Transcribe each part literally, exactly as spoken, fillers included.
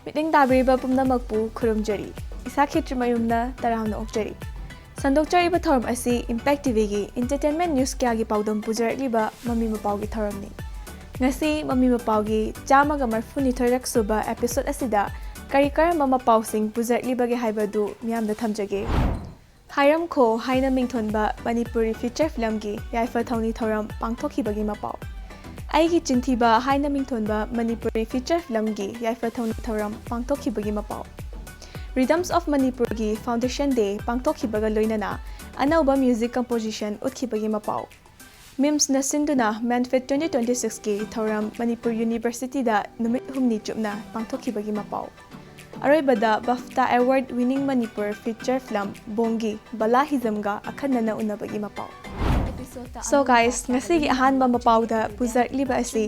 ꯃꯤꯠꯌꯦꯡ ꯇꯥꯕꯤꯔꯤꯕ ꯄꯨꯝꯅꯃꯛꯄꯨ ꯈꯨꯔꯨꯝꯖꯔꯤ꯫ ꯏꯁꯥ ꯈꯦꯇ꯭ꯔꯤꯃꯌꯨꯝꯅ ꯇꯔꯥꯝꯅ ꯑꯣꯛꯆꯔꯤ꯫ ꯁꯟꯗꯣꯛꯆꯔꯤꯕ ꯊꯧꯔꯝ ꯑꯁꯤ Impact ꯇꯤꯚꯤꯒꯤ entertainment news ꯀꯌꯥꯒꯤ ꯄꯥꯎꯗꯝ ꯄꯨꯖꯔꯛꯂꯤꯕ ꯃꯃꯤ ꯃꯄꯥꯎꯒꯤ ꯊꯧꯔꯝꯅꯤ꯫ ꯉꯁꯤ ꯃꯃꯤ ꯃꯄꯥꯎꯒꯤ ꯆꯥꯝꯃꯒ ꯃꯔꯤꯐꯨꯅꯤꯊꯣꯏꯔꯛ ꯁꯨꯕ episode ꯑꯁꯤꯗ ꯀꯔꯤ ꯀꯔꯝꯕ ꯃꯄꯥꯎꯁꯤꯡ ꯄꯨꯖꯔꯛꯂꯤꯕꯒꯦ ꯍꯥꯏꯕꯗꯨ ꯃꯤꯌꯥꯝꯗ ꯊꯝꯖꯒꯦ꯫ ꯍꯥꯏꯔꯝꯈꯣ ꯍꯥꯏꯅ ꯃꯤꯡꯊꯣꯟꯕ ꯃꯅꯤꯄꯨꯔꯤ feature filmꯒꯤ ꯌꯥꯏꯐ ꯊꯧꯅꯤ ꯊꯧꯔꯝ ꯄꯥꯡꯊꯣꯛꯈꯤꯕꯒꯤ ꯃꯄꯥꯎ꯫ ꯑꯩꯒꯤ ꯆꯤꯟꯊꯤꯕ ꯍꯥꯏꯅ ꯃꯤꯡꯊꯣꯟꯕ ꯃꯅꯤꯄꯨꯔꯤ feature filmꯒꯤ ꯌꯥꯏꯐ ꯊꯧꯅꯤ ꯊꯧꯔꯝ ꯄꯥꯡꯊꯣꯛꯈꯤꯕꯒꯤ ꯃꯄꯥꯎ꯫ Rhythms of Manipurꯒꯤ foundation day ꯄꯥꯡꯊꯣꯛꯈꯤꯕꯒ ꯂꯣꯏꯅꯅ ꯑꯅꯧꯕ music composition ꯎꯠꯈꯤꯕꯒꯤ ꯃꯄꯥꯎ꯫ MIMSꯅ ꯁꯤꯟꯗꯨꯅ MANFIT twenty twenty sixꯀꯤ ꯊꯧꯔꯝ ꯃꯅꯤꯄꯨꯔ Universityꯗ ꯅꯨꯃꯤꯠ ꯍꯨꯝꯅꯤ ꯆꯨꯞꯅ ꯄꯥꯡꯊꯣꯛꯈꯤꯕꯒꯤ ꯃꯄꯥꯎ꯫ ꯑꯔꯣꯏꯕꯗ BAFTA award winning Manipur feature film ꯕꯣꯡꯒꯤ ꯕꯂꯥ ꯍꯤꯖꯝꯒ ꯑꯈꯟꯅꯅ ꯎꯅꯕꯒꯤ ꯃꯄꯥꯎ꯫ So guys, ꯉꯁꯤꯒꯤ ꯑꯍꯥꯟꯕ ꯃꯄꯥꯎꯗ ꯄꯨꯖꯔꯛꯂꯤꯕ ꯑꯁꯤ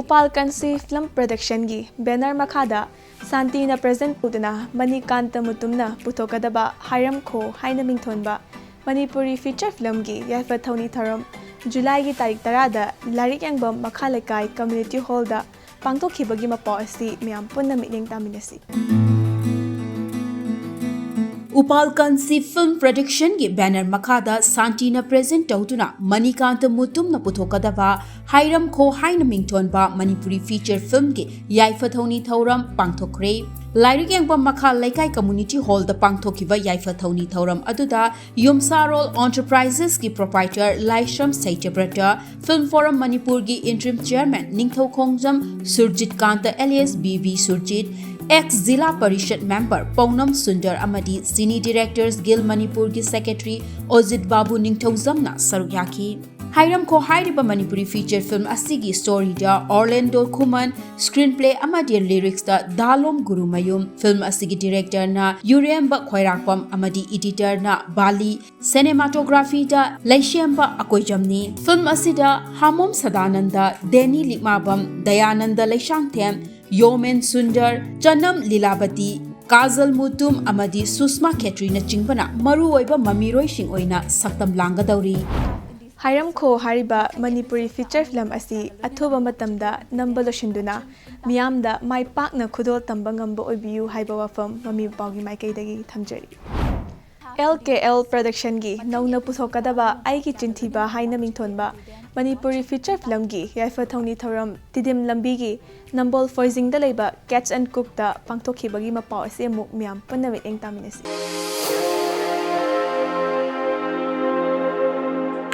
ꯎꯄꯥꯜ ꯀꯟꯁꯤ film productionꯒꯤ banner ꯃꯈꯥꯗ ꯁꯥꯟꯇꯤꯅ present ꯇꯧꯗꯨꯅ ꯃꯅꯤꯀꯥꯟꯇ ꯃꯨꯇꯨꯝꯅ ꯄꯨꯊꯣꯛꯀꯗꯕ ꯍꯥꯏꯔꯝꯈꯣ ꯍꯥꯏꯅ ꯃꯤꯡꯊꯣꯟꯕ ꯃꯅꯤꯄꯨꯔꯤ feature filmꯒꯤ ꯌꯥꯏꯐ ꯊꯧꯅꯤ ꯊꯧꯔꯝ Julyꯒꯤ ꯇꯥꯔꯤꯛ ꯇꯔꯥꯗ ꯂꯥꯏꯔꯤꯛ ꯌꯦꯡꯐꯝ ꯃꯈꯥ ꯂꯩꯀꯥꯏ community hallꯗ ꯄꯥꯡꯊꯣꯛꯈꯤꯕꯒꯤ ꯃꯄꯥꯎ ꯑꯁꯤ ꯃꯌꯥꯝ ꯄꯨꯟꯅ ꯃꯤꯠꯌꯦꯡ ꯇꯥꯃꯤꯟꯅꯁꯤ꯫ ꯎꯄꯥꯜ ꯀꯟꯁꯤ film productionꯒꯤ banner ꯃꯈꯥꯗ ꯁꯥꯟꯇꯤꯅ present ꯇꯧꯗꯨꯅ ꯃꯅꯤꯀꯥꯟꯇ ꯃꯨꯇꯨꯝꯅ ꯄꯨꯊꯣꯛꯀꯗꯕ ꯍꯥꯏꯔꯝꯈꯣ ꯍꯥꯏꯅ ꯃꯤꯡꯊꯣꯟꯕ ꯃꯅꯤꯄꯨꯔꯤ feature filmꯒꯤ ꯌꯥꯏꯐ ꯊꯧꯅꯤ ꯊꯧꯔꯝ ꯄꯥꯡꯊꯣꯛꯈ꯭ꯔꯦ꯫ ꯂꯥꯏꯔꯤꯛ ꯌꯦꯡꯐꯝ ꯃꯈꯥ ꯂꯩꯀꯥꯏ community hallꯗ ꯄꯥꯡꯊꯣꯛꯈꯤꯕ ꯌꯥꯏꯐ ꯊꯧꯅꯤ ꯊꯧꯔꯝ ꯑꯗꯨꯗ ꯌꯨꯝꯁꯥꯔꯣꯜ Enterprisesꯀꯤ proprietor Laishram Seityabrata, Film Forum ꯃꯅꯤꯄꯨꯔꯒꯤ interim chairman Ningthoukhongjam Surjit Kant alias B B Surjit, ex ꯖꯤꯂꯥ ꯄꯔꯤꯁꯠ member ꯄꯧꯅꯝ ꯁꯨꯟꯗꯔ ꯑꯃꯗꯤ Cine Directors Guild ꯃꯅꯤꯄꯨꯔꯒꯤ secretary ꯑꯣꯖꯤꯠ ꯕꯥꯕꯨ ꯅꯤꯡꯊꯧꯖꯝꯅ ꯁꯔꯨꯛ ꯌꯥꯈꯤ꯫ ꯍꯥꯏꯔꯝꯈꯣ ꯍꯥꯏꯔꯤꯕ ꯃꯅꯤꯄꯨꯔꯤ feature film ꯑꯁꯤꯒꯤ storyꯗ Orlando ꯈꯨꯃꯟ, screenplay ꯑꯃꯗꯤ lyricsꯇ ꯗꯥꯂꯣꯝ ꯒꯨꯔꯨꯃꯌꯨꯝ, film ꯑꯁꯤꯒꯤ directorꯅ ꯌꯨꯔꯦꯝꯕ ꯈ꯭ꯋꯥꯏꯔꯥꯛꯄꯝ ꯑꯃꯗꯤ editorꯅ ꯕꯥꯂꯤ, cinematographyꯗ ꯂꯩꯁꯦꯝꯕ ꯑꯀꯣꯏꯖꯝꯅꯤ꯫ Film ꯑꯁꯤꯗ ꯍꯥꯃꯣꯝ ꯁꯗꯥꯅꯟꯗ, ꯗꯦꯅꯤ ꯂꯤꯛꯃꯥꯕꯝ, ꯗꯌꯥꯅꯟꯗ ꯂꯩꯁꯥꯡꯊꯦꯝ, ꯌꯣꯃꯦꯟ ꯁꯨꯟꯗꯔ, ꯆꯅꯝ ꯂꯤꯂꯥꯕꯇꯤ, ꯀꯥꯖꯜ ꯃꯨꯇꯨꯝ ꯑꯃꯗꯤ ꯁꯨꯁꯃꯥ ꯈꯦꯇ꯭ꯔꯤꯅꯆꯤꯡꯕꯅ ꯃꯔꯨꯑꯣꯏꯕ ꯃꯃꯤꯔꯣꯏꯁꯤꯡ ꯑꯣꯏꯅ ꯁꯛꯇꯝ ꯂꯥꯡꯒꯗꯧꯔꯤ꯫ ꯍꯥꯏꯔꯝꯈꯣ ꯍꯥꯏꯔꯤꯕ ꯃꯅꯤꯄꯨꯔꯤ feature film ꯑꯁꯤ ꯑꯊꯨꯕ ꯃꯇꯝꯗ ꯅꯝꯕ ꯂꯣꯏꯁꯤꯟꯗꯨꯅ ꯃꯤꯌꯥꯝꯗ ꯃꯥꯏ ꯄꯥꯛꯅ ꯈꯨꯗꯣꯜ ꯇꯝꯕ ꯉꯝꯕ ꯑꯣꯏꯕꯤꯌꯨ ꯍꯥꯏꯕ ꯋꯥꯐꯝ ꯃꯃꯤ ꯃꯄꯥꯎꯒꯤ ꯃꯥꯏꯀꯩꯗꯒꯤ ꯊꯝꯖꯔꯤ꯫ L K L Productionꯒꯤ ꯅꯧꯅ ꯄꯨꯊꯣꯛꯀꯗꯕ ꯑꯩꯒꯤ ꯆꯤꯟꯊꯤꯕ ꯍꯥꯏꯅ ꯃꯤꯡꯊꯣꯟꯕ ꯃꯅꯤꯄꯨꯔꯤ feature filmꯒꯤ ꯌꯥꯏꯐ ꯊꯧꯅꯤ ꯊꯧꯔꯝ ꯇꯤꯗꯤꯝ ꯂꯝꯕꯤꯒꯤ ꯅꯝꯕꯣꯜ ꯐꯣꯏꯖꯤꯡꯗ ꯂꯩꯕ Catch and Cookꯇ ꯄꯥꯡꯊꯣꯛꯈꯤꯕꯒꯤ ꯃꯄꯥꯎ ꯑꯁꯤ ꯑꯃꯨꯛ ꯃꯤꯌꯥꯝ ꯄꯨꯟꯅ ꯃꯤꯠꯌꯦꯡ ꯇꯥꯃꯤꯟꯅꯁꯤ꯫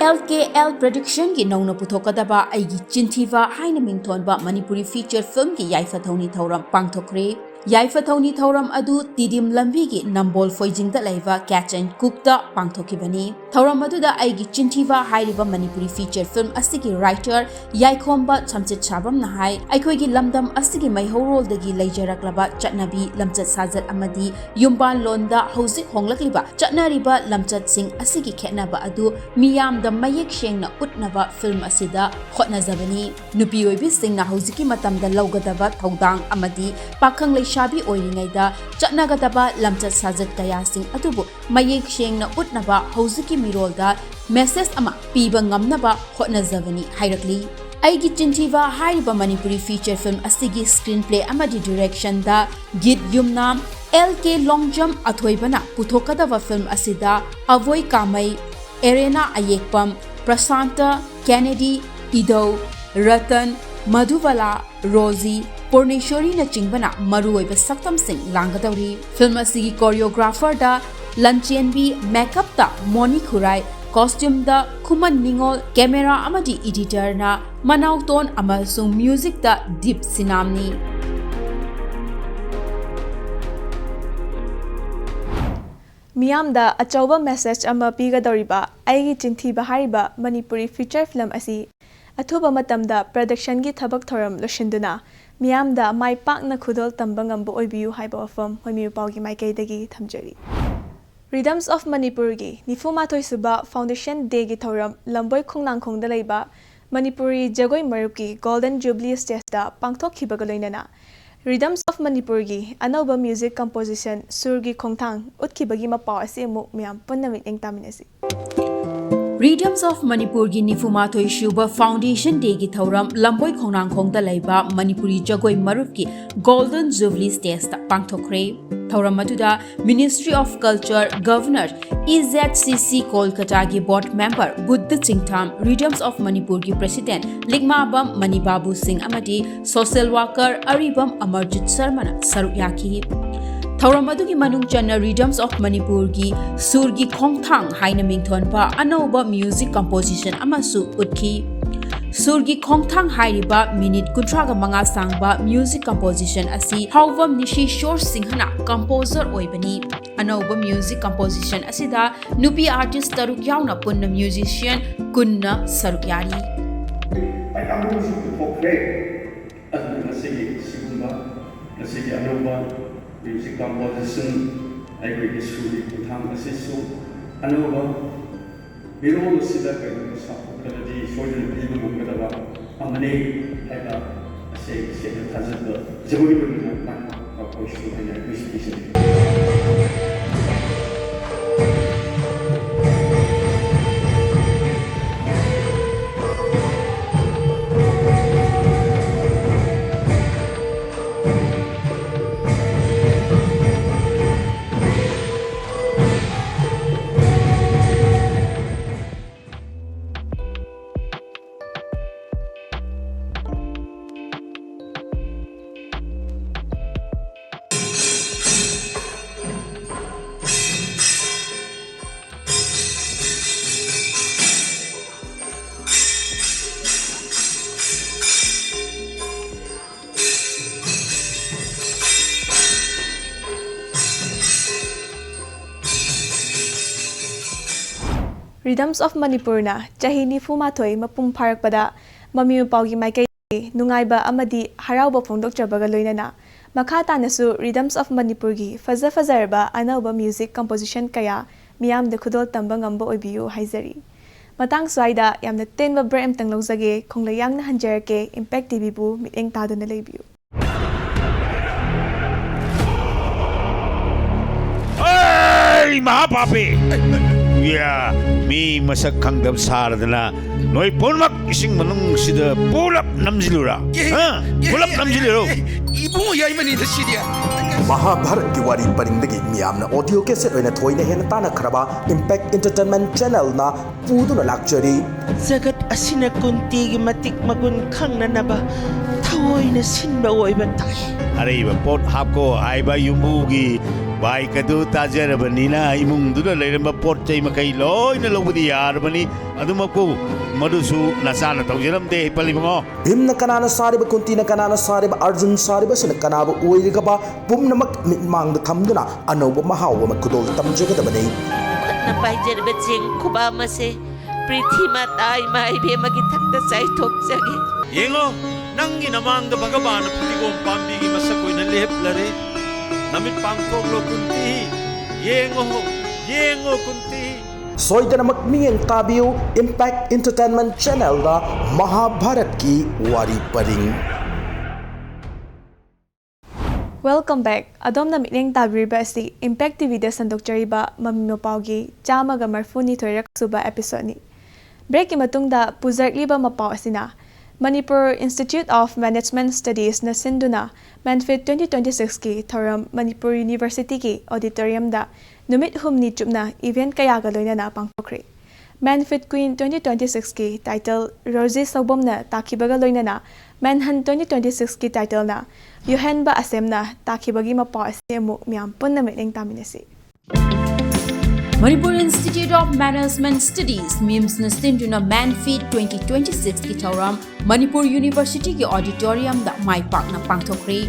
L K L Productionꯒꯤ ꯅꯧꯅ ꯄꯨꯊꯣꯛꯀꯗꯕ ꯑꯩꯒꯤ ꯆꯤꯟꯊꯤꯕ ꯍꯥꯏꯅ ꯃꯤꯡꯊꯣꯟꯕ ꯃꯅꯤꯄꯨꯔꯤ feature filmꯒꯤ ꯌꯥꯏꯐ ꯊꯧꯅꯤ ꯊꯧꯔꯝ ꯄꯥꯡꯊꯣꯛꯈ꯭ꯔꯦ꯫ ꯌꯥꯏꯐ ꯊꯧꯅꯤ ꯊꯧꯔꯝ ꯑꯗꯨ ꯇꯤꯗꯤꯝ ꯂꯝꯕꯤꯒꯤ ꯅꯝꯕꯣꯜ ꯐꯣꯏꯖꯤꯡꯗ ꯂꯩꯕ Catch and Cookꯇ ꯄꯥꯡꯊꯣꯛꯈꯤꯕꯅꯤ꯫ ꯊꯧꯔꯝ ꯑꯗꯨꯗ ꯑꯩꯒꯤ ꯆꯤꯟꯊꯤꯕ ꯍꯥꯏꯔꯤꯕ ꯃꯅꯤꯄꯨꯔꯤ feature film ꯑꯁꯤꯒꯤ writer ꯌꯥꯏꯈꯣꯝꯕ ꯁꯝꯆꯤꯠ ꯁꯥꯕꯝꯅ ꯍꯥꯏ, ꯑꯩꯈꯣꯏꯒꯤ ꯂꯝꯗꯝ ꯑꯁꯤꯒꯤ ꯃꯩꯍꯧꯔꯣꯜꯗꯒꯤ ꯂꯩꯖꯔꯛꯂꯕ ꯆꯠꯅꯕꯤ, ꯂꯝꯆꯠ ꯁꯥꯖꯠ ꯑꯃꯗꯤ ꯌꯨꯝꯕꯥꯜꯂꯣꯟꯗ ꯍꯧꯖꯤꯛ ꯍꯣꯡꯂꯛꯂꯤꯕ ꯆꯠꯅꯔꯤꯕ ꯂꯝꯆꯠꯁꯤꯡ ꯑꯁꯤꯒꯤ ꯈꯦꯠꯅꯕ ꯑꯗꯨ ꯃꯤꯌꯥꯝꯗ ꯃꯌꯦꯛ ꯁꯦꯡꯅ ꯎꯠꯅꯕ film ꯑꯁꯤꯗ ꯍꯣꯠꯅꯖꯕꯅꯤ꯫ ꯅꯨꯄꯤ ꯑꯣꯏꯕꯤꯁꯤꯡꯅ ꯍꯧꯖꯤꯛꯀꯤ ꯃꯇꯝꯗ ꯂꯧꯒꯗꯕ ꯊꯧꯗꯥꯡ ꯑꯃꯗꯤ ꯄꯥꯈꯪ ꯂꯩꯁꯥꯕꯤ ꯑꯣꯏꯔꯤꯉꯩꯗ ꯆꯠꯅꯒꯗꯕ ꯂꯝꯆꯠ ꯁꯥꯖꯠ ꯀꯌꯥꯁꯤꯡ ꯑꯗꯨꯕꯨ ꯃꯌꯦꯛ ꯁꯦꯡꯅ ꯎꯠꯅꯕ ꯍꯧꯖꯤꯛꯀꯤ ꯃꯤꯔꯣꯜꯗ message ꯑꯃ ꯄꯤꯕ ꯉꯝꯅꯕ ꯍꯣꯠꯅꯖꯕꯅꯤ ꯍꯥꯏꯔꯛꯂꯤ꯫ ꯑꯩꯒꯤ ꯆꯤꯟꯊꯤꯕ ꯍꯥꯏꯔꯤꯕ ꯃꯅꯤꯄꯨꯔꯤ feature film ꯑꯁꯤꯒꯤ screenplay ꯑꯃꯗꯤ directionꯗ ꯒꯤꯠ ꯌꯨꯝꯅꯥꯝ L K ꯂꯣꯡꯖꯝ ꯑꯊꯣꯏꯕꯅ ꯄꯨꯊꯣꯛꯀꯗꯕ film ꯑꯁꯤꯗ ꯑꯕꯣꯏ ꯀꯥꯃꯩ, ꯑꯦꯔꯦꯅꯥ ꯑꯌꯦꯛꯄꯝ, ꯄ꯭ꯔꯁꯥꯟꯇ, ꯀꯦꯅꯦꯗꯤ, ꯏꯙꯧ, ꯔꯇꯟ, ꯃꯙꯨꯕꯂꯥ, ꯔꯣꯖꯤ, ꯄꯨꯔꯅꯦꯁꯣꯔꯤꯅꯆꯤꯡꯕꯅ ꯃꯔꯨꯑꯣꯏꯕ ꯁꯛꯇꯝꯁꯤꯡ ꯂꯥꯡꯒꯗꯧꯔꯤ꯫ Film ꯑꯁꯤꯒꯤ choreographerꯗ ꯂꯟꯆꯦꯟꯕꯤ, makeupꯇ ꯃꯣꯅꯤ ꯈꯨꯔꯥꯏ, costumeꯗ ꯈꯨꯃꯟ ꯅꯤꯉꯣꯜ, camera ꯑꯃꯗꯤ editorꯅ ꯃꯅꯥꯎꯇꯣꯟ ꯑꯃꯁꯨꯡ musicꯇ ꯗꯤꯞ ꯁꯤꯅꯥꯝꯅꯤ꯫ ꯃꯤꯌꯥꯝꯗ ꯑꯆꯧꯕ message ꯑꯃ ꯄꯤꯒꯗꯧꯔꯤꯕ ꯑꯩꯒꯤ ꯆꯤꯟꯊꯤꯕ ꯍꯥꯏꯔꯤꯕ ꯃꯅꯤꯄꯨꯔꯤ feature film ꯑꯁꯤ ꯑꯊꯨꯕ ꯃꯇꯝꯗ productionꯒꯤ ꯊꯕꯛ ꯊꯧꯔꯝ ꯂꯣꯏꯁꯤꯟꯗꯨꯅ ꯃꯤꯌꯥꯝꯗ ꯃꯥꯏ ꯄꯥꯛꯅ ꯈꯨꯗꯣꯜ ꯇꯝꯕ ꯉꯝꯕ ꯑꯣꯏꯕꯤꯌꯨ ꯍꯥꯏꯕ ꯋꯥꯐꯝ ꯃꯃꯤ ꯃꯄꯥꯎꯒꯤ ꯃꯥꯏꯀꯩꯗꯒꯤ ꯊꯝꯖꯔꯤ꯫ Rhythms of Manipurꯒꯤ ꯅꯤꯐꯨ ꯃꯥꯊꯣꯏ ꯁꯨꯕ Foundation Dayꯒꯤ ꯊꯧꯔꯝ ꯂꯝꯕꯣꯏ ꯈꯣꯡꯅꯥꯡꯈꯣꯡꯗ ꯂꯩꯕ ꯃꯅꯤꯄꯨꯔꯤ ꯖꯒꯣꯏ ꯃꯔꯨꯞꯀꯤ Golden Jubilee stageꯇ ꯄꯥꯡꯊꯣꯛꯈꯤꯕꯒ ꯂꯣꯏꯅꯅ Rhythms of Manipurꯒꯤ ꯑꯅꯧꯕ music composition ꯁꯨꯔꯒꯤ ꯈꯣꯡꯊꯥꯡ ꯎꯠꯈꯤꯕꯒꯤ ꯃꯄꯥꯎ ꯑꯁꯤ ꯑꯃꯨꯛ ꯃꯌꯥꯝ ꯄꯨꯟꯅ ꯃꯤꯠꯌꯦꯡ ꯇꯥꯃꯤꯟꯅꯁꯤ꯫ Rhythms of Manipurꯒꯤ ꯅꯤꯐꯨ ꯃꯥꯊꯣꯏ ꯁꯨꯕ Foundation Dayꯒꯤ ꯊꯧꯔꯝ ꯂꯝꯕꯣꯏ ꯈꯣꯡꯅꯥꯡꯈꯣꯡꯗ ꯂꯩꯕ ꯃꯅꯤꯄꯨꯔꯤ ꯖꯒꯣꯏ ꯃꯔꯨꯞꯀꯤ Golden Jubilee Stageꯇ ꯄꯥꯡꯊꯣꯛꯈ꯭ꯔꯦ꯫ ꯊꯧꯔꯝ ꯑꯗꯨꯗ Ministry of Culture, Governor, E Z C C ꯀꯣꯜꯀꯇꯥꯒꯤ Board Member Buddha ꯆꯤꯡꯊꯥꯝ, Rhythms of Manipurꯒꯤ President ꯂꯤꯛꯃꯥꯕꯝ ꯃꯅꯤꯕꯥꯕꯨ ꯁꯤꯡ ꯑꯃꯗꯤ social worker ꯑꯔꯤꯕꯝ ꯑꯃꯔꯖꯤꯠ ꯁꯔꯃꯅ ꯁꯔꯨꯛ ꯌꯥꯈꯤ꯫ ꯊꯧꯔꯝ ꯑꯗꯨꯒꯤ ꯃꯅꯨꯡ ꯆꯟꯅ Rhythms of Manipurꯒꯤ ꯁꯨꯔꯒꯤ ꯈꯣꯡꯊꯥꯡ ꯍꯥꯏꯅ ꯃꯤꯡꯊꯣꯟꯕ ꯑꯅꯧꯕ music composition ꯑꯃꯁꯨ ꯎꯠꯈꯤ꯫ ꯁꯨꯔꯒꯤ ꯈꯣꯡꯊꯥꯡ ꯍꯥꯏꯔꯤꯕ ꯃꯤꯅꯤꯠ ꯀꯨꯟꯊ꯭ꯔꯥꯒ ꯃꯉꯥ ꯁꯥꯡꯕ music composition ꯑꯁꯤ ꯍꯥꯎꯕꯝ ꯅꯤꯁꯤꯁꯣꯔ ꯁꯤꯡꯍꯅ composer ꯑꯣꯏꯕꯅꯤ꯫ ꯑꯅꯧꯕ music composition ꯑꯁꯤꯗ ꯅꯨꯄꯤ artist ꯇꯔꯨꯛ ꯌꯥꯎꯅ ꯄꯨꯟꯅ musician ꯀꯨꯟꯅ ꯁꯔꯨꯛ ꯌꯥꯔꯤ꯫ ꯄꯥꯏꯈꯥꯝꯕꯨꯁꯨ ꯄꯨꯊꯣꯛꯈ꯭ꯔꯦ꯫ ꯑꯗꯨꯅ ꯉꯁꯤꯒꯤ ꯁꯤꯒꯨꯝꯕ, ꯉꯁꯤꯒꯤ ꯑꯅꯧꯕ music composition, ꯑꯩꯈꯣꯏꯒꯤ ꯁꯨꯔꯒꯤ ꯈꯣꯡꯊꯥꯡ ꯑꯁꯤꯁꯨ ꯑꯅꯧꯕ ꯃꯤꯔꯣꯜ ꯑꯁꯤꯗ ꯀꯩꯒꯨꯝꯕ ꯁꯥꯐꯨ ꯈꯔꯗꯤ ꯁꯣꯏꯗꯅ ꯄꯤꯕ ꯉꯝꯒꯗꯕ ꯑꯃꯅꯤ ꯍꯥꯏꯕ ꯑꯁꯤ ꯁꯦꯡꯅ ꯊꯥꯖꯕ ꯖꯒꯣꯏ ꯑꯣꯏꯅ ꯃꯥꯏ ꯄꯥꯛꯄ ꯑꯣꯏꯁꯅꯨ ꯍꯥꯏꯅ wish ꯄꯤꯖꯔꯤ꯫ Rhythms of Manipurꯅ ꯆꯍꯤ ꯅꯤꯐꯨ ꯃꯥꯊꯣꯏ ꯃꯄꯨꯡ ꯐꯥꯔꯛꯄꯗ ꯃꯃꯤ ꯃꯄꯥꯎꯒꯤ ꯃꯥꯏꯀꯩꯗꯒꯤ ꯅꯨꯡꯉꯥꯏꯕ ꯑꯃꯗꯤ ꯍꯔꯥꯎꯕ ꯐꯣꯡꯗꯣꯛꯆꯕꯒ ꯂꯣꯏꯅꯅ ꯃꯈꯥ ꯇꯥꯅꯁꯨ Rhythms of Manipurꯒꯤ ꯐꯖ ꯐꯖꯔꯕ ꯑꯅꯧꯕ music composition ꯀꯌꯥ ꯃꯤꯌꯥꯝꯗ ꯈꯨꯗꯣꯜ ꯇꯝꯕ ꯉꯝꯕ ꯑꯣꯏꯕꯤꯌꯨ ꯍꯥꯏꯖꯔꯤ꯫ ꯃꯇꯥꯡ ꯁ꯭ꯋꯥꯏꯗ ꯌꯥꯝꯅ ꯇꯦꯟꯕ break ꯑꯃꯇꯪ ꯂꯧꯖꯒꯦ꯫ ꯈꯣꯡꯂꯩ ꯌꯥꯡꯅ ꯍꯟꯖꯔꯛꯀꯦ Impact TVꯕꯨ ꯃꯤꯠꯌꯦꯡ ꯇꯥꯗꯨꯅ ꯂꯩꯕꯤꯌꯨ꯫ ꯑꯩ ꯃꯍꯥꯄꯥꯄꯤ! ꯌꯥ, ꯃꯤ ꯃꯁꯛ ꯈꯪꯗꯕ ꯁꯥꯔꯗꯅ ꯅꯣꯏ ꯄꯨꯝꯅꯃꯛ ꯏꯁꯤꯡ ꯃꯅꯨꯡꯁꯤꯗ ꯄꯨꯂꯞ ꯅꯝꯁꯤꯜꯂꯨꯔꯥ? ꯍꯥ? ꯄꯨꯂꯞ ꯅꯝꯁꯤꯜꯂꯨꯔꯣ? ꯏꯕꯨꯡꯉꯣ ꯌꯥꯏꯃꯅꯤꯗ ꯁꯤꯗꯤ꯫ ꯃꯍꯥꯚꯥꯔꯠꯀꯤ ꯋꯥꯔꯤ ꯄꯔꯤꯡꯗꯒꯤ ꯃꯤꯌꯥꯝꯅ ꯑꯣꯗꯤꯑꯣ ꯀꯦꯁꯦꯠ ꯑꯣꯏꯅ ꯊꯣꯏꯅ ꯍꯦꯟꯅ ꯇꯥꯟꯅꯈ꯭ꯔꯕ ꯏꯝꯄꯦꯛ ꯏꯟꯇꯔꯇꯦꯟꯃꯦꯟ ꯆꯦꯅꯦꯜꯅ ꯄꯨꯗꯨꯅ ꯂꯥꯛꯆꯔꯤ꯫ ꯖꯒꯠ ꯑꯁꯤꯅ ꯀꯨꯟꯇꯤꯒꯤ ꯃꯇꯤꯛ ꯃꯒꯨꯟ ꯈꯪꯅꯅꯕ ꯊꯑꯣꯏꯅ ꯁꯤꯟꯕ ꯑꯣꯏꯕ ꯇꯥꯏ꯫ ꯑꯔꯩꯕ ꯄꯣꯠ ꯍꯥꯞꯀꯣ ꯍꯥꯏꯕ ꯌꯨꯝꯕꯨꯒꯤ ꯕꯥꯏꯛ ꯑꯗꯨ ꯇꯥꯖꯔꯕꯅꯤꯅ ꯏꯃꯨꯡꯗꯨꯗ ꯂꯩꯔꯝꯕ ꯄꯣꯠ ꯆꯩ ꯃꯈꯩ ꯂꯣꯏꯅ ꯂꯧꯕꯗꯤ ꯌꯥꯔꯕꯅꯤ꯫ ꯑꯗꯨꯃꯛꯄꯨ ꯃꯗꯨꯁꯨ ꯅꯆꯥꯅ ꯇꯧꯖꯔꯝꯗꯦ ꯍꯤꯞꯄꯜ ꯏꯕꯨꯡꯉꯣ꯫ ꯚꯤꯝꯅ ꯀꯅꯥꯅ ꯁꯥꯔꯤꯕ, ꯀꯨꯟꯇꯤꯅ ꯀꯅꯥꯅ ꯁꯥꯔꯤꯕ, ꯑꯔꯖꯨꯟ ꯁꯥꯔꯤꯕꯁꯤꯅ ꯀꯅꯥꯕꯨ ꯑꯣꯏꯔꯤꯒꯕ ꯄꯨꯝꯅꯃꯛ ꯃꯤꯠꯃꯥꯡꯗ ꯊꯝꯗꯨꯅ ꯑꯅꯧꯕ ꯃꯍꯥꯎ ꯑꯃ ꯈꯨꯗꯣꯜ ꯇꯝꯖꯒꯗꯕꯅꯤ꯫ ꯈꯨꯠꯅ ꯄꯥꯏꯖꯔꯤꯕ ꯆꯦꯡ ꯈꯨꯕꯥꯝ ꯑꯁꯦ ꯄ꯭ꯔꯤꯊꯤ ꯃꯥꯇꯥ ꯏꯃꯥ ꯏꯕꯦꯝꯃꯒꯤ ꯊꯛꯇ ꯆꯥꯏꯊꯣꯛꯆꯒꯦ꯫ ꯌꯦꯡꯉꯣ, ꯅꯪꯒꯤ ꯅꯃꯥꯡꯗ ꯚꯒꯕꯥꯟꯅ ꯐꯗꯤꯒꯣꯝ ꯄꯥꯝꯕꯤꯒꯤ ꯃꯁꯛ ꯑꯣꯏꯅ ꯂꯦꯞꯂꯔꯦ꯫ ꯅꯃꯤꯠ ꯄꯥꯡꯊꯣꯛꯂꯣ ꯀꯨꯟꯇꯤ, ꯌꯦꯡꯉꯣ, ꯌꯦꯡꯉꯣ ꯀꯨꯟꯇꯤ꯫ ꯁꯣꯏꯗꯅꯃꯛ ꯃꯤꯠꯌꯦꯡ ꯇꯥꯕꯤꯌꯨ ꯏꯝꯄꯦꯛ ꯏꯟꯇꯔꯇꯦꯟꯃꯦꯟ ꯆꯦꯅꯦꯜꯗ ꯃꯍꯥꯚꯥꯔꯠꯀꯤ ꯋꯥꯔꯤ ꯄꯔꯤꯡ꯫ Welcome back. ꯑꯗꯣꯝꯅ ꯃꯤꯠꯌꯦꯡ ꯇꯥꯕꯤꯔꯤꯕ ꯑꯁꯤ ꯏꯝꯄꯦꯛ ꯇꯤꯚꯤꯗ ꯁꯟꯗꯣꯛꯆꯔꯤꯕ ꯃꯃꯤ ꯃꯄꯥꯎꯒꯤ ꯆꯥꯝꯃꯒ ꯃꯔꯤꯐꯨꯅꯤꯊꯣꯏꯔꯛ ꯁꯨꯕ ꯑꯦꯄꯤꯁꯣꯗꯅꯤ꯫ ꯕ꯭ꯔꯦꯛꯀꯤ ꯃꯇꯨꯡꯗ ꯄꯨꯖꯔꯛꯂꯤꯕ ꯃꯄꯥꯎ ꯑꯁꯤꯅ ꯃꯅꯤꯄꯨꯔ ꯏꯟꯁꯇꯤꯇ꯭ꯌꯨꯠ ꯑꯣꯐ ꯃꯦꯅꯦꯖꯃꯦꯟꯠ ꯁ꯭ꯇꯗꯤꯁꯅ ꯁꯤꯟꯗꯨꯅ ꯃꯦꯟꯐꯤꯠ ꯇ꯭ꯋꯦꯟꯇꯤ ꯇ꯭ꯋꯦꯟꯇꯤ ꯁꯤꯛꯁꯀꯤ ꯊꯧꯔꯝ ꯃꯅꯤꯄꯨꯔ ꯌꯨꯅꯤꯚꯔꯁꯤꯇꯤꯒꯤ ꯑꯣꯗꯤꯇꯣꯔꯤꯌꯝꯗ ꯅꯨꯃꯤꯠ ꯍꯨꯝꯅꯤ ꯆꯨꯞꯅ ꯏꯚꯦꯟꯠ ꯀꯌꯥꯒ ꯂꯣꯏꯅꯅ ꯄꯥꯡꯊꯣꯛꯈ꯭ꯔꯦ꯫ ꯃꯦꯟꯐꯤꯠ ꯀ꯭ꯋꯤꯟ ꯇ꯭ꯋꯦꯟꯇꯤ ꯇ꯭ꯋꯦꯟꯇꯤ ꯁꯤꯛꯁꯀꯤ ꯇꯥꯏꯇꯜ ꯔꯣꯖꯤ ꯁꯧꯕꯝꯅ ꯇꯥꯈꯤꯕꯒ ꯂꯣꯏꯅꯅ ꯃꯦꯟꯍꯟ ꯇ꯭ꯋꯦꯟꯇꯤ ꯇ꯭ꯋꯦꯟꯇꯤ ꯁꯤꯛꯁꯀꯤ ꯇꯥꯏꯇꯜꯅ ꯌꯣꯍꯦꯟꯕ ꯑꯁꯦꯝꯅ ꯇꯥꯈꯤꯕꯒꯤ ꯃꯄꯥꯎ ꯑꯁꯤ ꯑꯃꯨꯛ ꯃꯤꯌꯥꯝ ꯄꯨꯟꯅ ꯃꯤꯠꯌꯦꯡ ꯇꯥꯃꯤꯟꯅꯁꯤ꯫ Manipur Institute of Management Studies, ꯃꯤꯝꯁꯅ ꯁꯤꯟꯗꯨꯅ ꯃꯦꯟꯐꯤꯠ ꯇ꯭ꯋꯦꯟꯇꯤ ꯇ꯭ꯋꯦꯟꯇꯤ ꯁꯤꯛꯁꯀꯤ ꯊꯧꯔꯝ ꯃꯅꯤꯄꯨꯔ ꯌꯨꯅꯤꯚꯔꯁꯤꯇꯤꯒꯤ ꯑꯣꯗꯤꯇꯣꯔꯤꯌꯝꯗ ꯃꯥꯏ ꯄꯥꯛꯅ ꯄꯥꯡꯊꯣꯛꯈ꯭ꯔꯦ꯫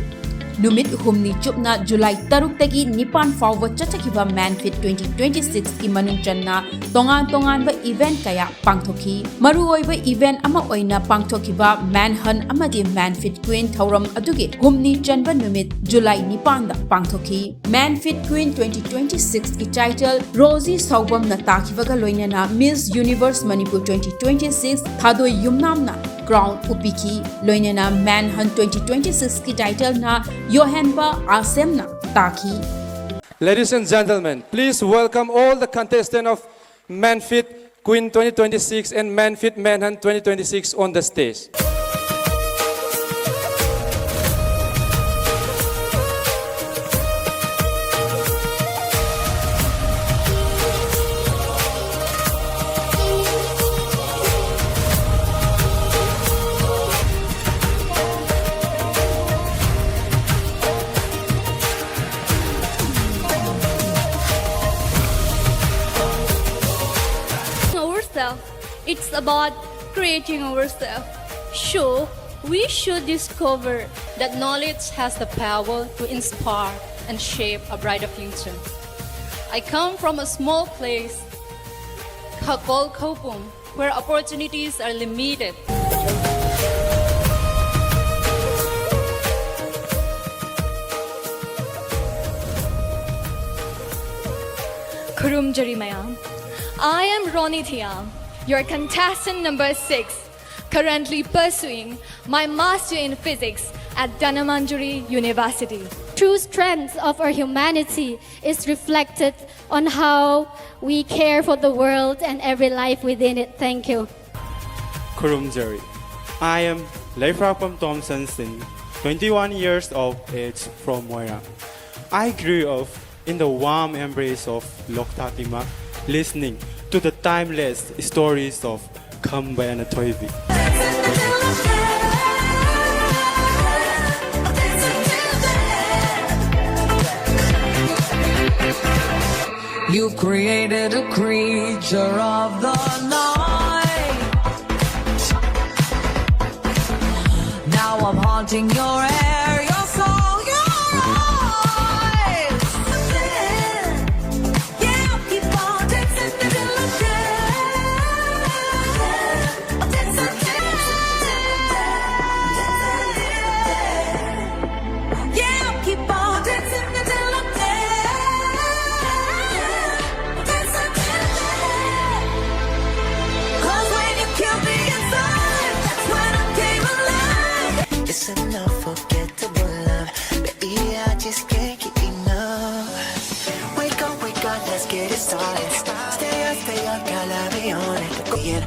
ꯅꯨꯃꯤꯠ ꯍꯨꯝꯅꯤ ꯆꯨꯞꯅ ꯖꯨꯂꯥꯏ ꯇꯔꯨꯛꯇꯒꯤ ꯅꯤꯄꯥꯟ ꯐꯥꯎꯕ ꯆꯠꯊꯈꯤꯕ ꯃꯦꯟꯐꯤꯠ ꯇ꯭ꯋꯦꯟꯇꯤ ꯇ꯭ꯋꯦꯟꯇꯤ ꯁꯤꯛꯁꯀꯤ ꯃꯅꯨꯡ ꯆꯟꯅ ꯇꯣꯉꯥꯟ ꯇꯣꯉꯥꯟꯕ ꯏꯚꯦꯟꯠ ꯀꯌꯥ ꯄꯥꯡꯊꯣꯛꯈꯤ꯫ ꯃꯔꯨꯑꯣꯏꯕ ꯏꯚꯦꯟꯠ ꯑꯃ ꯑꯣꯏꯅ ꯄꯥꯡꯊꯣꯛꯈꯤꯕ ꯃꯦꯟꯍꯟ ꯑꯃꯗꯤ ꯃꯦꯟꯐꯤꯠ ꯀ꯭ꯋꯤꯟ ꯊꯧꯔꯝ ꯑꯗꯨꯒꯤ ꯍꯨꯝꯅꯤ ꯆꯟꯕ ꯅꯨꯃꯤꯠ ꯖꯨꯂꯥꯏ ꯅꯤꯄꯥꯟꯗ ꯄꯥꯡꯊꯣꯛꯈꯤ꯫ ꯃꯦꯟꯐꯤꯠ ꯀ꯭ꯋꯤꯟ ꯇ꯭ꯋꯦꯟꯇꯤ ꯇ꯭ꯋꯦꯟꯇꯤ ꯁꯤꯛꯁꯀꯤ ꯇꯥꯏꯇꯜ ꯔꯣꯖꯤ ꯁꯧꯕꯝꯅ ꯇꯥꯈꯤꯕꯒ ꯂꯣꯏꯅꯅ miss universe Manipur twenty twenty six Thadoi ꯌꯨꯝꯅꯥꯝꯅ ꯀ꯭ꯔꯥꯎꯟ ꯎꯞꯄꯤꯈꯤ꯫ ꯂꯣꯏꯅꯅ ꯃꯦꯟꯍꯟ ꯇ꯭ꯋꯦꯟꯇꯤ ꯇ꯭ꯋꯦꯟꯇꯤ ꯁꯤꯛꯁꯀꯤ ꯇꯥꯏꯇꯜꯅ ꯌꯣꯍꯦꯟꯕ ꯑꯁꯦꯝꯅ ꯇꯥꯈꯤ꯫ Ladies and gentlemen, please welcome all the contestants of Manfit Queen twenty twenty-six and Manfit Manhunt twenty twenty-six on the stage. Ourselves. It's about creating ourselves. So, we should discover that knowledge has the power to inspire and shape a brighter future. I come from a small place called Khopum, where opportunities are limited. Khurumjari mayam. I am Ronnie Thiam, your contestant number six, currently pursuing my master in physics at Dhanamanjuri University. True strength of our humanity is reflected on how we care for the world and every life within it. Thank you. Khurumjari. I am Leifrakpam Thompson Singh, twenty-one years of age from Moirang. I grew up in the warm embrace of Loktak Tima, listening to the timeless stories of Khamba and Athoibi. You've created a creature of the night. Now I'm haunting your hair, your soul, your eyes. Yeah, keep on dancing till I'm dead. Dancing till I'm dead. Yeah, keep on dancing until I'm dead. Dancing till I'm dead. 'Cause when you killed me inside, that's when I came alive. It's enough, forget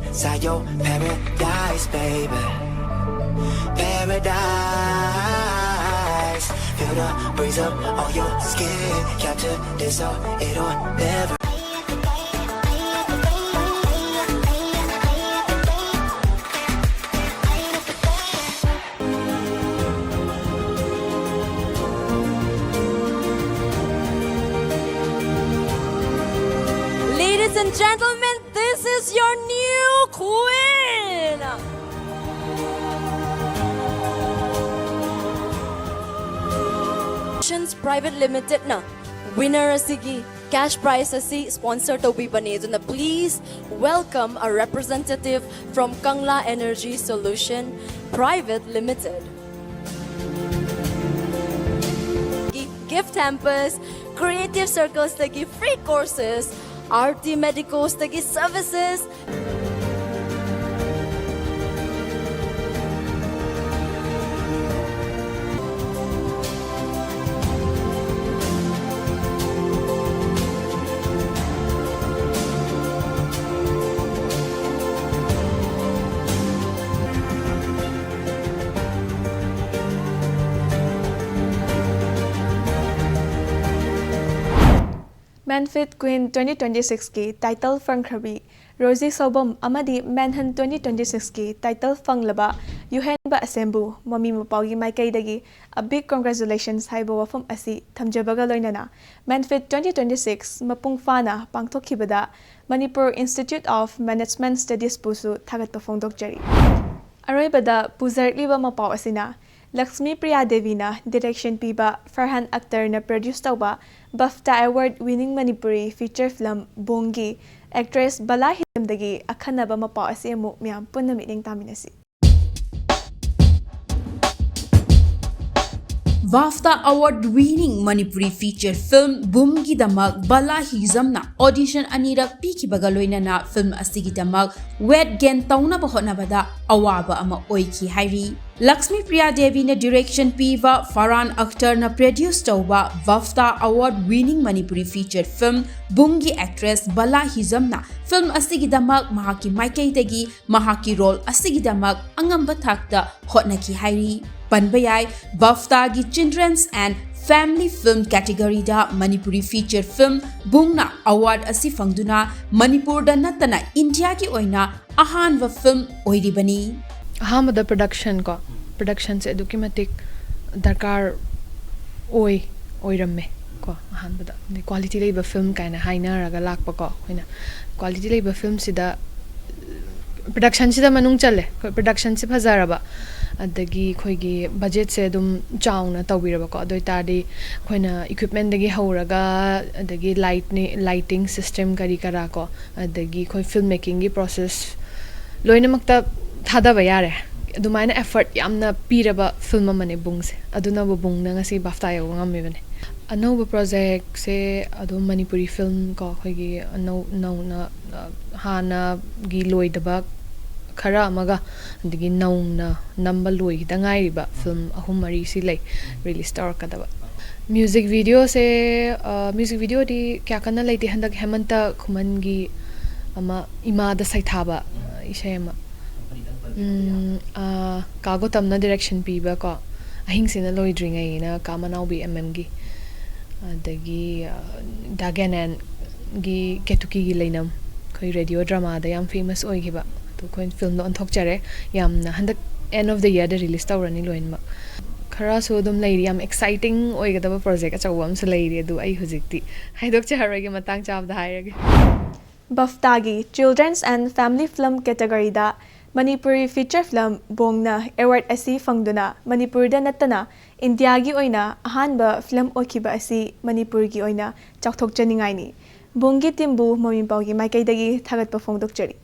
Inside your paradise, baby. Paradise. Feel the breeze up on your skin. Capture this all, it'll never. Ladies and gentlemen, this is your new queen! Productions Private Limited na winner asigi cash prize asi sponsor ꯇꯧꯕꯤꯕꯅꯦ, ꯑꯗꯨꯅ please welcome a representative from Kangla Energy Solution Private Limited. Gift hampers, Creative Circles ꯇꯒꯤ free courses, Aarti Medicals ꯇꯒꯤ services, Manfit Queen twenty twenty-six ꯀꯤ title ꯐꯪꯈ꯭ꯔꯕꯤ Rosie ꯁꯣꯕꯝ ꯑꯃꯗꯤ Manhunt twenty twenty-six ꯀꯤ title ꯐꯪꯂꯕ ꯌꯨꯍꯦꯟꯕ ꯑꯁꯦꯝꯕꯨ ꯃꯃꯤ ꯃꯄꯥꯎꯒꯤ ꯃꯥꯏꯀꯩꯗꯒꯤ a big congratulations ꯍꯥꯏꯕ ꯋꯥꯐꯝ ꯑꯁꯤ ꯊꯝꯖꯕꯒ ꯂꯣꯏꯅꯅ, Manfit twenty twenty-six ꯃꯄꯨꯡ ꯐꯥꯅ ꯄꯥꯡꯊꯣꯛꯈꯤꯕꯗ Manipur Institute of Management Studies ꯄꯨꯁꯨ ꯊꯥꯒꯠꯄ ꯐꯣꯡꯗꯣꯛꯆꯔꯤ꯫ ꯑꯔꯣꯏꯕꯗ ꯄꯨꯖꯔꯛꯂꯤꯕ ꯃꯄꯥꯎ ꯑꯁꯤꯅ ꯂꯛꯁꯃꯤ ꯄ꯭ꯔꯤꯌꯥ ꯗꯦꯕꯤꯅ direction ꯄꯤꯕ, ꯐꯔꯍꯥꯟ ꯑꯛꯇꯔꯅ produce ꯇꯧꯕ BAFTA Award winning Manipuri feature film ꯕꯨꯡꯒꯤ actress ꯕꯂꯥ ꯍꯤꯖꯝꯗꯒꯤ ꯑꯈꯟꯅꯕ ꯃꯄꯥꯎ ꯑꯁꯤ ꯑꯃꯨꯛ ꯃꯌꯥꯝ ꯄꯨꯟꯅ ꯃꯤꯠꯌꯦꯡ ꯇꯥꯃꯤꯟꯅꯁꯤ꯫ BAFTA Award winning Manipuri feature film ꯕꯨꯡꯒꯤꯗꯃꯛ ꯕꯂꯥ ꯍꯤꯖꯝꯅ audition ꯑꯅꯤꯔꯛ ꯄꯤꯈꯤꯕꯒ ꯂꯣꯏꯅꯅ film ꯑꯁꯤꯒꯤꯗꯃꯛ weight gain ꯇꯧꯅꯕ ꯍꯣꯠꯅꯕꯗ ꯑꯋꯥꯕ ꯑꯃ ꯑꯣꯏꯈꯤ ꯍꯥꯏꯔꯤ꯫ ꯂꯛꯁꯃꯤ ꯄ꯭ꯔꯤꯌꯥ ꯗꯦꯕꯤꯅ ꯗꯤꯔꯦꯛꯁꯟ ꯄꯤꯕ, ꯐꯔꯍꯥꯟ ꯑꯈꯇꯔꯅ ꯄ꯭ꯔꯗ꯭ꯌꯨꯁ ꯇꯧꯕ, BAFTA award winning Manipuri feature film ꯕꯨꯡꯒꯤ ꯑꯦꯛꯇ꯭ꯔꯦꯁ ꯕꯂꯥ ꯍꯤꯖꯝꯅ ꯐꯤꯜꯝ ꯑꯁꯤꯒꯤꯗꯃꯛ ꯃꯍꯥꯛꯀꯤ ꯃꯥꯏꯀꯩꯗꯒꯤ ꯃꯍꯥꯛꯀꯤ ꯔꯣꯜ ꯑꯁꯤꯒꯤꯗꯃꯛ ꯑꯉꯝꯕ ꯊꯥꯛꯇ ꯍꯣꯠꯅꯈꯤ ꯍꯥꯏꯔꯤ꯫ ꯄꯟꯕ ꯌꯥꯏ, ꯕꯥꯐꯇꯥꯒꯤ Children's and Family Film category ꯗ ꯃꯅꯤꯄꯨꯔꯤ ꯐꯤꯆꯔ ꯐꯤꯜꯝ ꯕꯨꯡꯅ ꯑꯦꯋꯥꯔꯗ ꯑꯁꯤ ꯐꯪꯗꯨꯅ ꯃꯅꯤꯄꯨꯔꯗ ꯅꯠꯇꯅ ꯏꯟꯗꯤꯌꯥꯒꯤ ꯑꯣꯏꯅ ꯑꯍꯥꯟꯕ ꯐꯤꯜꯝ ꯑꯣꯏꯔꯤꯕꯅꯤ꯫ ꯑꯍꯥꯟꯕꯗ ꯄ꯭ꯔꯗꯛꯁꯟ ꯀꯣ, ꯄ꯭ꯔꯗꯛꯁꯟꯁꯦ ꯑꯗꯨꯛꯀꯤ ꯃꯇꯤꯛ ꯗꯔꯀꯥꯔ ꯑꯣꯏ ꯑꯣꯏꯔꯝꯃꯦ ꯀꯣ꯫ ꯑꯍꯥꯟꯕꯗ ꯑꯗꯩ ꯀ꯭ꯋꯥꯂꯤꯇꯤ ꯂꯩꯕ ꯐꯤꯜꯝ ꯀꯥꯏꯅ ꯍꯥꯏꯅꯔꯒ ꯂꯥꯛꯄꯀꯣ꯫ ꯑꯩꯈꯣꯏꯅ ꯀ꯭ꯋꯥꯂꯤꯇꯤ ꯂꯩꯕ ꯐꯤꯜꯝꯁꯤꯗ, ꯄ꯭ꯔꯗꯛꯁꯟꯁꯤꯗ ꯃꯅꯨꯡ ꯆꯜꯂꯦ꯫ ꯑꯩꯈꯣꯏ ꯄ꯭ꯔꯗꯛꯁꯟꯁꯦ ꯐꯖꯔꯕ, ꯑꯗꯒꯤ ꯑꯩꯈꯣꯏꯒꯤ ꯕꯖꯦꯠꯁꯦ ꯑꯗꯨꯝ ꯆꯥꯎꯅ ꯇꯧꯕꯤꯔꯕꯀꯣ, ꯑꯗꯨ ꯑꯣꯏꯇꯥꯔꯗꯤ ꯑꯩꯈꯣꯏꯅ ꯏꯀ꯭ꯋꯤꯞꯃꯦꯟꯗꯒꯤ ꯍꯧꯔꯒ, ꯑꯗꯒꯤ ꯂꯥꯏꯠꯅꯤ, ꯂꯥꯏꯇꯤꯡ ꯁꯤꯁꯇꯦꯝ ꯀꯔꯤ ꯀꯔꯥ ꯀꯣ, ꯑꯗꯒꯤ ꯑꯩꯈꯣꯏ ꯐꯤꯜꯝ ꯃꯦꯀꯤꯡꯒꯤ ꯄ꯭ꯔꯣꯁꯦꯁ ꯂꯣꯏꯅꯃꯛꯇ ꯊꯥꯗꯕ ꯌꯥꯔꯦ꯫ ꯑꯗꯨꯃꯥꯏꯅ ꯑꯦꯐꯔꯠ ꯌꯥꯝꯅ ꯄꯤꯔꯕ ꯐꯤꯜꯝ ꯑꯃꯅꯦ ꯕꯨꯡꯁꯦ꯫ ꯑꯗꯨꯅꯕꯨ ꯕꯨꯡꯅ ꯉꯁꯤ ꯕꯥꯐꯇꯥ ꯌꯧꯕ ꯉꯝꯃꯤꯕꯅꯦ꯫ ꯑꯅꯧꯕ ꯄ꯭ꯔꯣꯖꯦꯛꯁꯦ ꯑꯗꯨꯝ ꯃꯅꯤꯄꯨꯔꯤ ꯐꯤꯜꯝ ꯀꯣ, ꯑꯩꯈꯣꯏꯒꯤ ꯑꯅꯧ ꯅꯧꯅ, ꯑ, ꯍꯥꯟꯅꯒꯤ ꯂꯣꯏꯗꯕ ꯈꯔ ꯑꯃꯒ, ꯑꯗꯒꯤ ꯅꯧꯅ ꯅꯝꯕ ꯂꯣꯏꯈꯤꯗ ꯉꯥꯏꯔꯤꯕ ꯐꯤꯜꯝ ꯑꯍꯨꯝ ꯃꯔꯤꯁꯤ ꯂꯩ ꯔꯤꯂꯤꯁ ꯇꯧꯔꯛꯀꯗꯕ꯫ ꯃ꯭ꯌꯨꯖꯤꯛ ꯚꯤꯗꯤꯑꯣꯁꯦ, ꯑ, ꯃ꯭ꯌꯨꯖꯤꯛ ꯚꯤꯗꯤꯑꯣꯗꯤ ꯀꯌꯥ ꯀꯟꯅ ꯂꯩꯇꯦ꯫ ꯍꯟꯗꯛ ꯍꯦꯃꯟꯇ ꯈꯨꯃꯟꯒꯤ ꯑꯃ ꯏꯃꯥꯗ ꯁꯩꯊꯥꯕ, ꯑ, ꯏꯁꯩ ꯑꯃ꯫ ꯎꯝ, ꯑ, ꯀꯥ ꯒꯣꯇꯝꯅ ꯗꯤꯔꯦꯛꯁꯟ ꯄꯤꯕ ꯀꯣ, ꯑꯍꯤꯡꯁꯤꯅ ꯂꯣꯏꯗ꯭ꯔꯤꯉꯩꯅ ꯀꯥ ꯃꯅꯥꯎꯕꯤ ꯑꯦꯝ ꯑꯦꯝꯒꯤ, ꯑꯗꯒꯤ, ꯑ, ꯗꯥ ꯒꯦꯅꯦꯟꯒꯤ ꯀꯦꯇꯨꯀꯤꯒꯤ ꯂꯩꯅꯝ, ꯑꯩꯈꯣꯏ ꯔꯦꯗꯤꯑꯣ ꯗ꯭ꯔꯃꯥꯗ ꯌꯥꯝ ꯐꯦꯃꯁ ꯑꯣꯏꯈꯤꯕ꯫ ꯑꯗꯨ ꯑꯩꯈꯣꯏꯅ ꯐꯤꯜꯝꯗꯣ ꯑꯣꯟꯊꯣꯛꯆꯔꯦ꯫ ꯌꯥꯝꯅ ꯍꯟꯗꯛ ꯑꯦꯟ ꯑꯣꯐ ꯗ ꯌꯔꯗ ꯔꯤꯂꯤꯁ ꯇꯧꯔꯅꯤ ꯂꯣꯏꯅꯃꯛ꯫ ꯈꯔꯁꯨ ꯑꯗꯨꯝ ꯂꯩꯔꯤ꯫ ꯌꯥꯝ ꯑꯦꯛꯁꯥꯏꯇꯤꯡ ꯑꯣꯏꯒꯗꯕ ꯄ꯭ꯔꯣꯖꯦꯛ ꯑꯆꯧꯕ ꯑꯃꯁꯨ ꯂꯩꯔꯤ, ꯑꯗꯨ ꯑꯩ ꯍꯧꯖꯤꯛꯇꯤ ꯍꯥꯏꯗꯣꯛꯆꯔꯔꯣꯏꯒꯦ, ꯃꯇꯥꯡ ꯆꯥꯕꯗ ꯍꯥꯏꯔꯒꯦ꯫ ꯕꯥꯐꯇꯥꯒꯤ Children's and Family Film category ꯗ ꯃꯅꯤꯄꯨꯔꯤ ꯐꯤꯆꯔ ꯐꯤꯂꯝ ꯕꯣꯡꯅ ꯑꯦꯋꯥꯔꯗ ꯑꯁꯤ ꯐꯪꯗꯨꯅ ꯃꯅꯤꯄꯨꯔꯗ ꯅꯠꯇꯅ ꯏꯟꯗꯤꯌꯥꯒꯤ ꯑꯣꯏꯅ ꯑꯍꯥꯟꯕ ꯐꯤꯂꯝ ꯑꯣꯏꯈꯤꯕ ꯑꯁꯤ ꯃꯅꯤꯄꯨꯔꯒꯤ ꯑꯣꯏꯅ ꯆꯥꯎꯊꯣꯛꯆꯅꯤꯡꯉꯥꯏꯅꯤ꯫ ꯕꯣꯡꯒꯤ ꯇꯤꯝꯕꯨ ꯃꯃꯤꯡ ꯄꯥꯎꯒꯤ ꯃꯥꯏꯀꯩꯗꯒꯤ ꯊꯥꯒꯠꯄ ꯐꯣꯡꯗꯣꯛꯆꯔꯤ꯫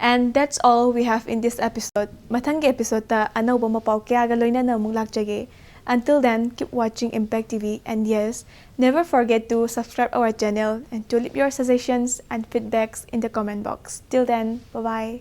And that's all we have in this episode. ꯃꯊꯪꯒꯤ ꯑꯦꯄꯤꯁꯣꯗꯇ ꯑꯅꯧꯕ ꯃꯄꯥꯎ ꯀꯌꯥꯒ ꯂꯣꯏꯅꯅ ꯑꯃꯨꯛ ꯂꯥꯛꯆꯒꯦ꯫ Until then, keep watching Impact T V, and yes, never forget to subscribe our channel and to leave your suggestions and feedbacks in the comment box. Till then, bye bye.